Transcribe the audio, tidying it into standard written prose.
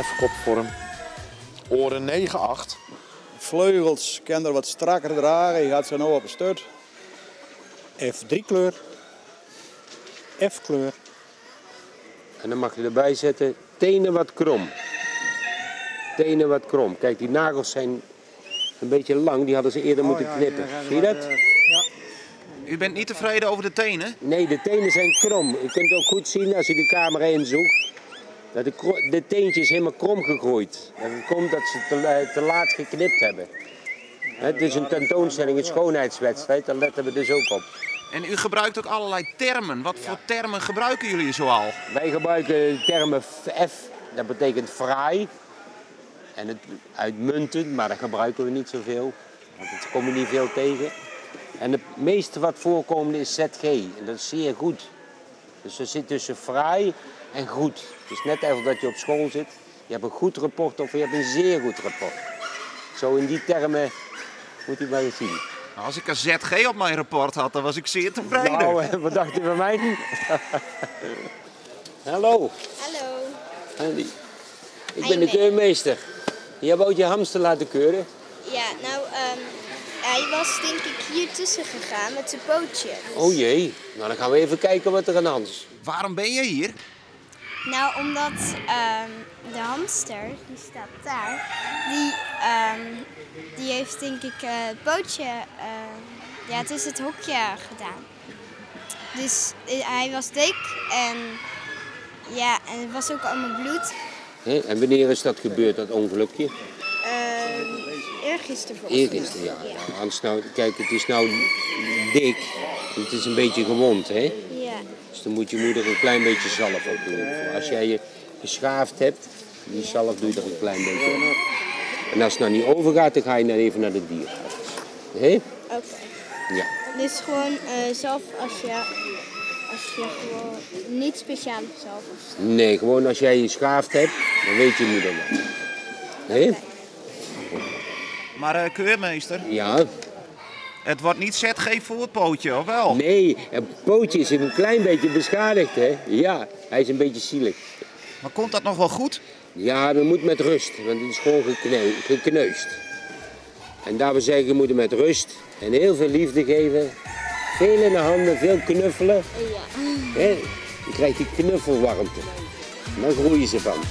F-kopvorm. Oren 9, 8. Fleugels kin er wat strakker drage, hy hat se no op 'e sturt. F3-kleur. F-kleur. En dan mag je erbij zetten, tenen wat krom. Tenen wat krom. Kijk, die nagels zijn een beetje lang, die hadden ze eerder moeten knippen. Zie je dat? U bent niet tevreden over de tenen? Nee, de tenen zijn krom. U kunt ook goed zien als u de camera inzoekt, dat de teentjes helemaal krom gegroeid. En dat komt dat ze te laat geknipt hebben. Het is een tentoonstelling, een schoonheidswedstrijd, daar letten we dus ook op. En u gebruikt ook allerlei termen. Wat voor termen gebruiken jullie zoal? Wij gebruiken de termen F, dat betekent fraai. En het uitmuntend, maar dat gebruiken we niet zoveel. Want dat kom je niet veel tegen. En het meeste wat voorkomt is ZG. En dat is zeer goed. Dus dat zit tussen fraai en goed. Het is net even dat je op school zit. Je hebt een goed rapport of je hebt een zeer goed rapport. Zo in die termen moet u maar eens zien. Nou, als ik een ZG op mijn rapport had, dan was ik zeer tevreden. Nou, wat dacht u van mij? Hallo. Hallo. Andy. Ik ben de keurmeester. Jij wou je hamster laten keuren? Ja, nou, hij was denk ik hier tussen gegaan met zijn pootje. Dus... Oh jee, nou dan gaan we even kijken wat er aan de hand is. Waarom ben je hier? Nou, omdat de hamster, die staat daar, die heeft denk ik het pootje ja, het is het hokje gedaan. Dus hij was dik en het was ook allemaal bloed. Hè? En wanneer is dat gebeurd, dat ongelukje? Eergisteren volgens mij. Eergisteren, ja. Ja. Anders nou, kijk, het is nou dik, het is een beetje gewond, hè? Ja. Dus dan moet je moeder een klein beetje zalf op doen. Als jij je geschaafd hebt, die zalf doe je er een klein beetje op. En als het nou niet overgaat, dan ga je dan even naar de dierenarts. Hè? Oké. Ja. Dus gewoon zalf als je gewoon niet speciale zalf of zo. Nee, gewoon als jij je geschaafd hebt, dan weet je moeder wel. Hè? Oké. Maar keurmeester? Ja? Het wordt niet ZG voor het pootje, of wel? Nee, het pootje is een klein beetje beschadigd, hè? Ja, hij is een beetje zielig. Maar komt dat nog wel goed? Ja, dat moet met rust, want het is gewoon gekneusd. En daarvoor zeg ik, je moet hem met rust en heel veel liefde geven. Veel in de handen, veel knuffelen. Ja. Hè? Dan krijg je knuffelwarmte. En daar groeien ze van.